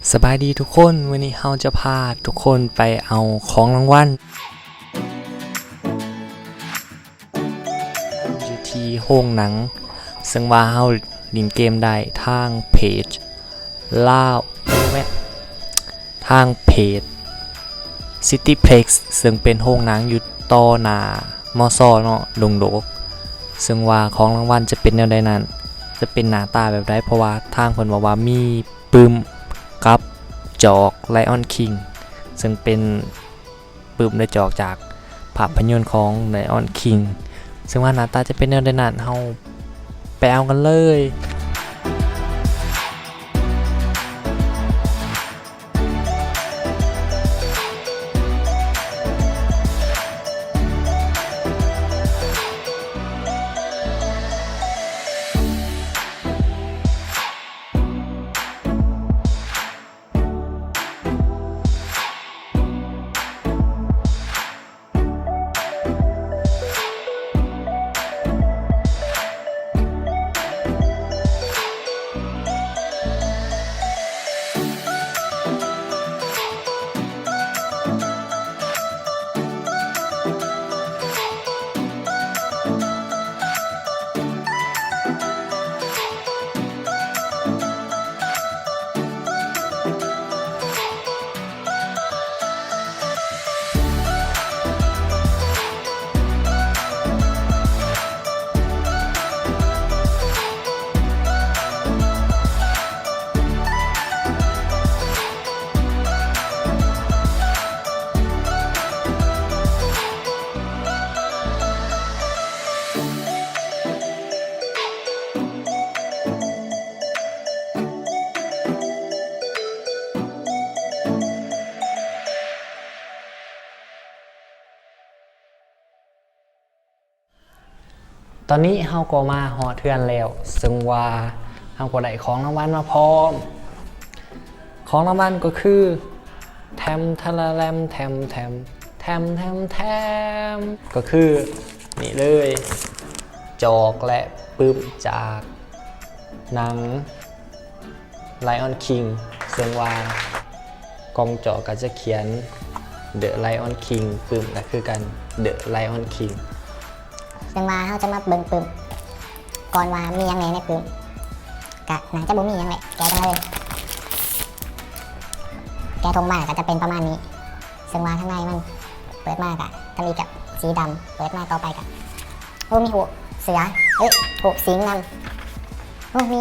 ສະບາຍດີທຸກຄົນ, ມື້ນີ້ເຮົາຈະພາທຸກຄົນໄປເອົາຂອງລາງວັນຢູ່ທີ່ໂຮງໜັງ, ເຊິ່ງວ່າເຮົາຫຼິ້ນເກມໄດ້ທາງເພຈລາວ ແມ່ນ ທາງເພຈ Cityplex ເຊິ່ງເປັນໂຮງໜັງຢູ່ຕໍ່ໜ້າ ມຊ ເນາະ ດົງໂດກ, ເຊິ່ງວ່າຂອງລາງວັນຈະເປັນແນວໃດນັ້ນ ຈະເປັນໜ້າຕາແບບໃດ, ເພາະວ່າທາງເພິ່ນບອກວ່າມີປຶ້ມກັບຈອກ Lion King ເຊິ່ງເປັນປຶ້ມ ແລະ ຈອກຈາກພາບພະຍົນຂອງ Lion King, ເຊິ່ງວ່າໜ້າຕາຈະເປັນແນວໃດນັ້ນ ເຮົາໄປເອົາກັນເລີຍ. ຕອນນີ້ເຮົາກໍມາຮອດເຮືອນແລ້ວ, ເຊິ່ງວ່າເຮົາກໍໄດ້ຂອງລາງວັນມາພ້ອມ. ຂອງລາງວັນກໍຄື ແທມທະລະແລມ ແທມ ແທມ ແທມ ແທມ ແທມ ກໍຄືນີ້ເລີຍ, ຈອກ ແລະ ປຶ້ມຈາກໜັງ Lion King ເຊິ່ງວ່າກ່ອງຈອກກໍຈະຂຽນ The Lion King, ປຶ້ມກໍຄືກັນ The Lion King. ເຊິ່ງວ່າເຮົາຈະມາເບິ່ງປຶ້ມກ່ອນວ່າມີຫຍັງແດ່ໃນປຶ້ມ. ກະໜ້າຈະບໍ່ມີຫຍັງແຫຼະ, ແກະກັນເລີຍ. ແກະຖົງມາກະຈະເປັນປະມານນີ້, ເຊິ່ງວ່າທາງໃນມັນເປີດມາກະທຳອິດກະສີດຳ, ເປີດມາຕໍ່ໄປກະ ໂອ້ ມີຮູບເສືອ, ເອີຍ ຮູບສິງນຳ. ໂອ້ ມີ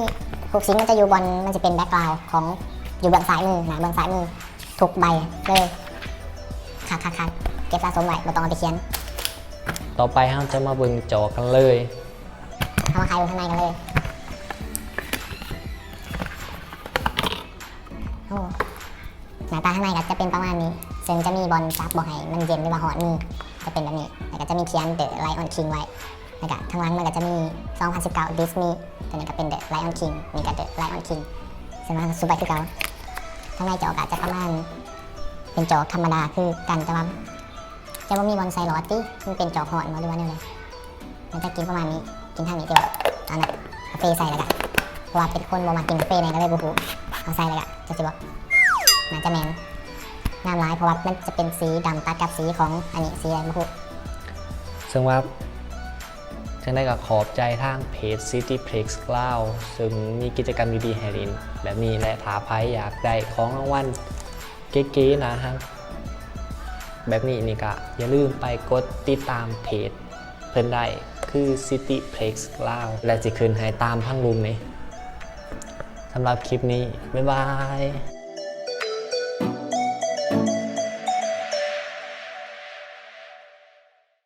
ຮູບສິງ, ມັນຈະຢູ່ບ່ອນ ມັນຈະເປັນ background ຂອງ ຢູ່ເບື້ອງຊ້າຍມືນະ, ເບື້ອງຊ້າຍມືທຸກໃບເລີຍ. ຄັກໆໆ ເກັບສະສົມໄວ້, ບໍ່ຕ້ອງເອົາໄປຂຽນ. ຕໍ່ໄປເຮົາຈະມາເບິ່ງຈອກກັນເລີຍ. ເຮົາມາໄຂເບິ່ງທາງໃນກັນເລີຍ. ໂອ້ ໜ້າຕາທາງໃນກໍຈະເປັນປະມານນີ້, ເຊິ່ງຈະມີບ່ອນຈັບບໍ່ໃຫ້ມັນເຢັນ ຫຼືວ່າຮ້ອນມື, ຈະເປັນແບບນີ້. ແລ້ວກໍຈະມີຂຽນ The Lion King ໄວ້, ແລ້ວກໍທາງຫຼັງມັນກໍຈະມີ ສອງພັນສິບເກົ້າ Disney, ຕົວນີ້ກໍເປັນ The Lion King, ນີ້ກໍ The Lion King, ເຊິ່ງວ່າຊຸບໄວ້ຄືເກົ່າ. ທາງໃນຈອກກໍຈະປະມານເປັນຈອກທຳມະດາຄືກັນ, ແຕ່ວ່າ ຈະບໍ່ມີບ່ອນໃສ່ຫຼອດຕິ? ມັນເປັນຈອກຮ້ອນບໍ່ ຫຼືວ່າແນວໃດ? ມັນຈະກິນປະມານນີ້, ກິນທາງນີ້ຕິວ່າ? ເອົານະ ກາເຟໃສ່ແລ້ວກະ, ເພາະວ່າເປັນຄົນບໍ່ມັກກິນກາເຟແດ່ ກໍເລີຍບໍ່ຮູ້. ເອົາໃສ່ແລ້ວກະ ຈັກຊິບອກ ໜ້າຈະແມ່ນ. ງາມຫຼາຍ ເພາະວ່າມັນຈະເປັນສີດຳຕັດກັບສີຂອງອັນນີ້ ສີໃດບໍ່ຮູ້. ເຊິ່ງວ່າ ຈັ່ງໃດກໍຂອບໃຈທາງເພຈ Cityplex ລາວ ເຊິ່ງມີກິດຈະກຳດີໆໃຫ້ຫຼິ້ນແບບນີ້ ແລະ ຖ້າໃຜຢາກໄດ້ຂອງລາງວັນເກັໆ ໜ້າຮັກແບບນີ້ນີ້ ກໍຢ່າລືມໄປກົດຕິດຕາມເພຈເພິ່ນໄດ້ ຄື Cityplex ລາວ ແລະ ຊິຂຶ້ນໃຫ້ຕາມທາງລຸ່ມນີ້. ສຳລັບຄລິບນີ້ ບາຍບາຍ.